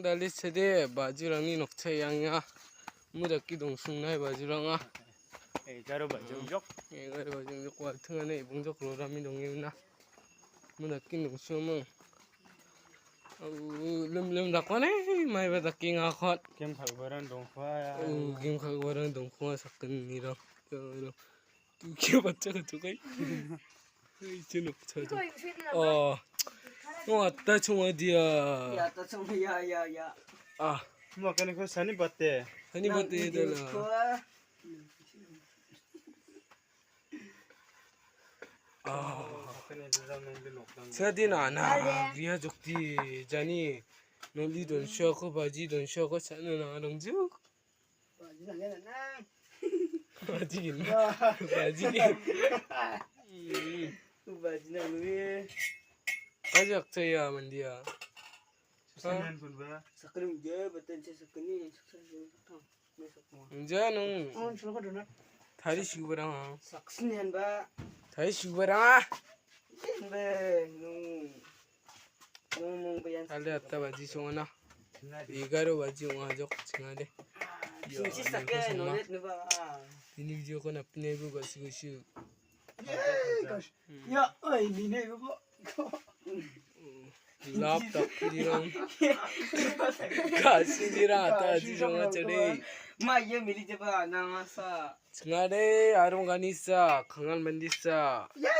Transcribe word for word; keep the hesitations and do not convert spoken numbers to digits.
Dali sede bajirangni noksa iangenga. Mudaki dongsongnai bajiranga. Egaro bajingjok. Egaro bajingjok, waltingana ebongjok rorami dongemna. Mudaki dongsonga. Au, lim lim dakone, maiba dakengakot. Gem kal·giparang dongkoa. Au, gem kal·giparang dongkoa sakgnirang. Dukia bacha kachokai. Hei, chinok cha. Oh. Oh, atta chonga dia. Ya, atta chonga, ya, ya, ya. Ah. Makanya ko sani batte. Sani batte dala. Ah. Sadina na, ria jokti jani. Noli don shoko, baji don shoko, sana na dongjuk. Baji nang ya nang. Baji gin. Ya. Baji gin. Hmm. Baji nang lui. Baji akcha ya mandia. Sasanan pun ba. Sakring je beten se sakni saksan je sakang. Ni sakma. Inja nung. Oh, suka dona. Tari shubarang. Saksin yan ba. Tari shubarang. Yan be nung. Nung nung be yan. Ale atta baji songana. Egaro baji ong·a jok chingade. Sinchi sake nolet ne ba. Ini video ko napine bu gasi gasi. Yay, gosh. Ya, oi, ni ne bu. Laptop dirang. Gasi dirang atta baji songana chade. Ma ye mili jaba na masa. Chingade arong ganisa, kangal mandisa. Yay.